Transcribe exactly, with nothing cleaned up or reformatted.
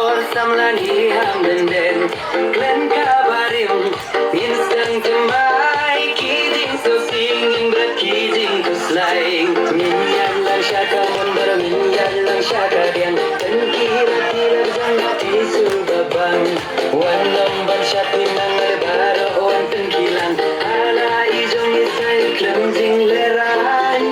Samla ngi ham denden, klen ka barim, ngin sdang thymmai ki jingsngewsih, ngin bret ki jingkhuslai. Ngin ïaid lang sha ka mon baroh, ngin ïaid lang sha ka diang, tang ki la ki la jang ki su ba bang. Wan ym ban shad ki nang, baroh wan tang ki lang. Ala i jong i sa ïa khlem jinglehraiñ.